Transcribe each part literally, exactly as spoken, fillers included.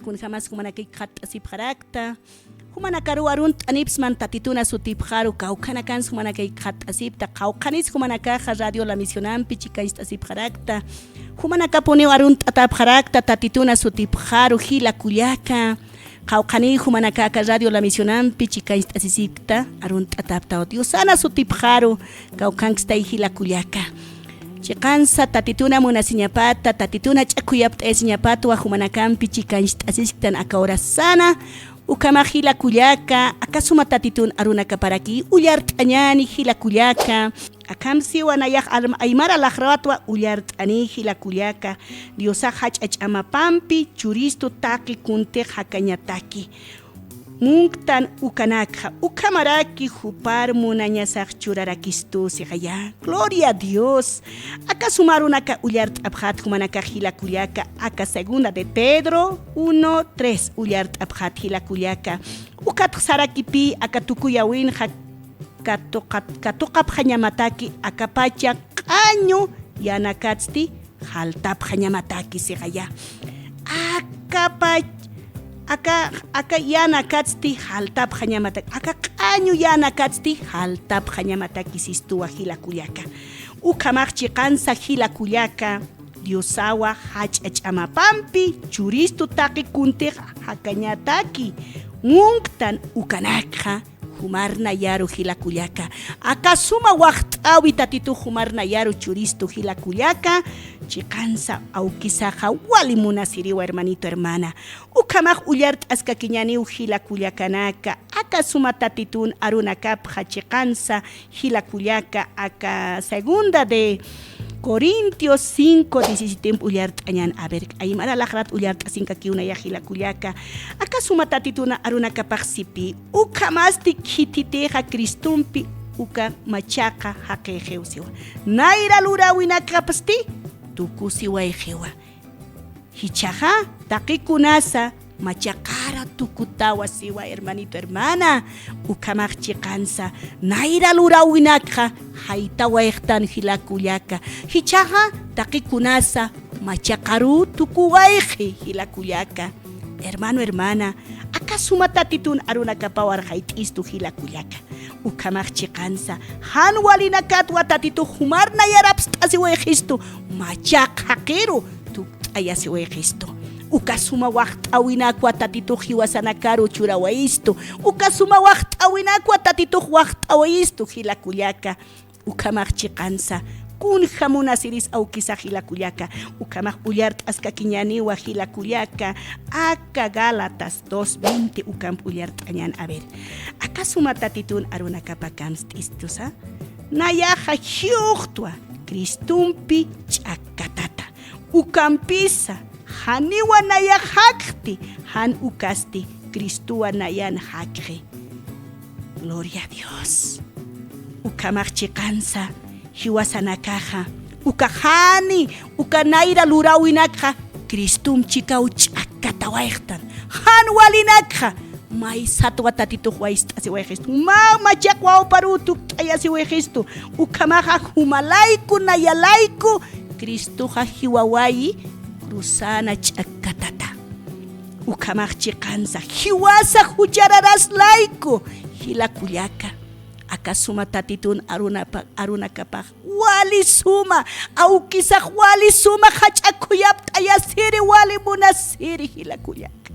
kunjamas jumanakay qhatt'asipxarakta. Jumanakaruw arunt'anipxsman Tatituna sutipxaru, kawkhanakansa jumanakay qhatt'asipta, qawqhanis jumanakaxa Radio La Misionampi chikancht'asipxarakta. Jumanakapuniw arunt'atapxarakta Tatituna sutipxaru, jila kullaka. Qawqhaniy jumanaka aka Radio La Misionampi chikancht'asisipkta, arunt'ataptaw Diosana sutipxaru, kawkhankstay jila kullaka. Chiqansa Tatituna munasiñapata, Tatituna ch'akhuyapt'ayasiñapatwa jumanakampi chikancht'asisktan aka horasana, ukhamax jila kullaka, aka suma Tatitun arunakaparaki ullart'añäni jila kullaka. Akham siwa nayax alm-, aymara laxrawatwa ullart'ani jila kullaka, Diosax jach'a ch'amapampi churistu taqi kuntix jakañataki. Munktan ukanakxa, ukhamaraki jupar munañasax churarakistu sixaya. Gloria a Dios. Aka suma arunaka ullart'apxat jumanakax jila kullaka, aka segunda de Pedro uno tres ullart'apxat jila kullaka. Ukatx sarakipï aka tukuyäwinxa katuqap-, katuqapxañamataki akapacha q'añu yanakatsti jaltapxañamataki sixaya. Akapach-, aka, aka yanakatsti jaltapxañamataki, aka q'añu yanakatsti jaltapxañamataki sistuwa jila kullaka. Ukhamax chiqansa jila kullaka, Diosawa jach'a ch'amapampi churistu taqi kuntix jakañataki, munktan ukanakxa, jumar nayaru jila kullaka. Aka suma waxt'äwi Tatitux jumar nayaru churistu jila kullaka, chiqansa awkisaxa wali munasiriwa hermanito hermana. Ukhamax ullart'askakiñäniw jila kullakanaka, aka suma Tatitun arunakapxa chiqansa jila kullaka, aka segunda de Corintios cinco diecisiete ullart'añän. A ver, aymara laxrat ullart'asinkakiw nayax jila kullaka. Aka suma Tatituna arunakapax sipï, ukhamasti khithitixa Cristompi uka machaqa jaqixiw siwa. Nayra luräwinakapsti tukusiwayxiwa. Jichhaxa, taqikunasa machaqara tukutawa siwa, hermanito, hermana. Ukhamax chiqansa, nayra luräwinakxa jaytawayxtan jila kullaka. Jichhaxa, taqikunasa machaqaruw tukuwayxi jila kullaka. Hermano, hermana, aka suma Tatitun arunakapaw arxayt'istu jila kullaka. Ukhamax chiqansa, jan walinakatwa Tatitux jumar nayarapst'asiwayxistu, machaq jaqiru tukt'ayasiwayxistu. Uka suma waxt'äwinakwa Tatitux jiwasanakaru churawayistu. Uka suma waxt'äwinakwa Tatitux waxt'awayistu jila kullaka. Ukhamax chiqansa, kunja munasiris awkisax jila kullaka. Ukhamax ullart'askakiñäniwa jila kullaka. Aka Gálatas dos veinte ukamp ullart'añän. A ver, aka suma Tatitun arunakapa kamst'istusa. Nayaxa jiyuxtwa Cristompi ch'akkatata. Ukampisa, janiwa nayax jakxti, jan ukasti Cristowa nayan jakxi. Gloria a Dios. Ukhamax chiqansa, jiwasanakaxa, uka jani, uka nayra luräwinakxa, Cristom chikaw ch'akkatawayxtan. Jan walinakxa, maysatwa Tatitux wayst'asiwayxistu. Mä machaq wawparuw tukt'ayasiwayxistu. Ukhamaxa juma layku, naya layku, Cristoxa jiwawayi cruzana ch'akkatata. Ukhamax chiqansa, jiwasa juchararas layku, jila kullaka. Aka suma Tatitun arunapa-, arunakapax wali suma, awkisax wali suma, jach'a khuyapt'ayasiri, wali munasiri, jila kullaka.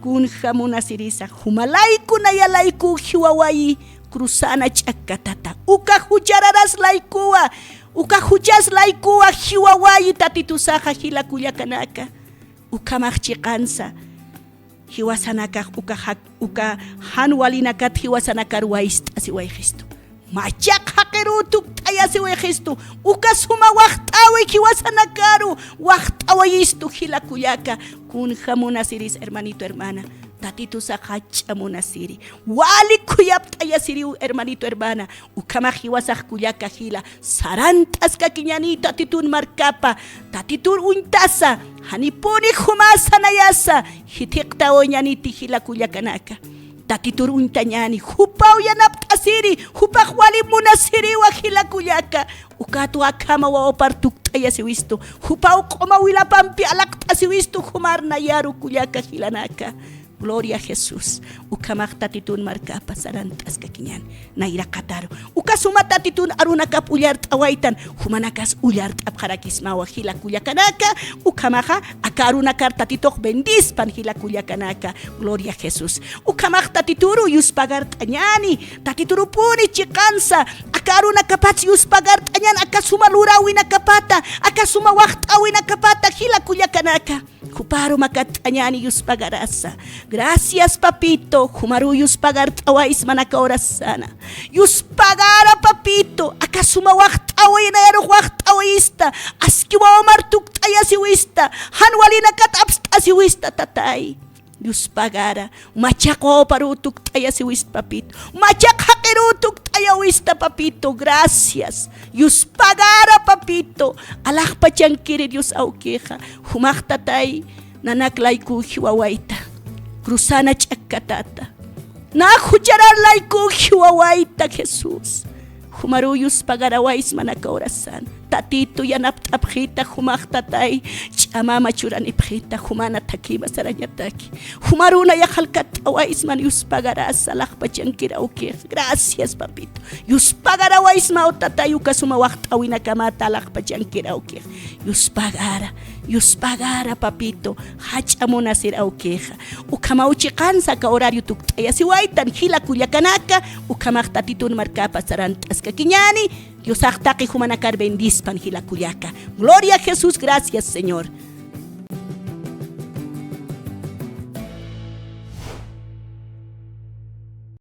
Kunja munasirisa, juma layku, naya layku, jiwawayi cruzana ch'akkatata. Uka juchararas laykuwa, uka juchas laykuwa, jiwawayi Tatitusaxa jila kullakanaka. Ukhamax chiqansa, jiwasanakax uka jak-, uka jan walinakat jiwasanakar wayst'asiwayxistu. Machaq jaqiruw tukt'ayasiwayxistu. Uka suma waxt'äwi jiwasanakaru waxt'awayistu jila kullaka. Kunja munasiris, hermanito, hermana. Tatitusax jach'a munasiri. Wali khuyapt'ayasiriw, hermanito, hermana. Ukhamax jiwasax kullaka jila, sarant'askakiñäni Tatitun markapa, Tatitun uñtasa, janipuni jumasa nayasa, jithiqtawayañäniti jila kullakanaka. Tatitur uñtañäni, jupaw yanapt'asiri, jupax wali munasiriwa jila kullaka. Ukatwa akhama wawapar tukt'ayasiwistu, jupaw q'uma wilapampi alaqt'asiwistu, jumar nayaru kullaka jilanaka. Gloria a Jesús. Ukhamax Tatitun markapa sarant'askakiñäni nayraqataru. Uka suma Tatitun arunakap ullart'awaytan, jumanakas ullart'apxarakismawa jila kullakanaka. Ukhamaxa aka arunakar Tatitux bendispan jila kullakanaka. Gloria a Jesús. Ukhamax Tatituru yuspagart'añäni, Tatiturupuni chiqansa aka arunakapats yuspagart'añän, aka suma luräwinakapata, aka suma waxt'äwinakapata jila kullakanaka. Juparu makatt'añäni yuspagarasa. Gracias, papito, jumaru yuspagart'awaysma aka horasana. Yuspagara, papito, aka suma waxt'äwi, nayarux waxt'äwista, aski wawamar tukt'ayasiwista, jan walinakat apst'asiwista, tatay. Yuspagara, machaq wawaparu tukt'ayasiwista, papito. Machaq jaqiru tukt'ayawista, papito. Gracias. Yuspagara, papito. Alaxpachankiri Dios awkixa. Jumax, tatay, nanak layku jiwawayta. Cruzana ch'akkatata. Nä jucharar layku jiwawayta, Jesús. Jumaru yuspagarawaysman aka horasan. Tatitu yanapt'apxita, jumax, tatay, ch'amama churanipxita, jumana thakïma sarañataki. Jumaru nayax alkatt'awaysman yuspagarasa, alaxpachankir awkix. Gracias, papito. Yuspagarawaysmaw, tatay, uka suma waxt'äwinakamata alaxpachankir awkix. Yuspagara, yuspagara, papito, jach'a munasir awkixa. Ukhamaw chiqansa aka horario tukt'ayasiwaytan jila kullakanaka, ukhamax Tatitun markapa sarant'askakiñäni, Diosax taqi jumanakar bendispan jila kullaka. Gloria a Jesús, gracias, Señor.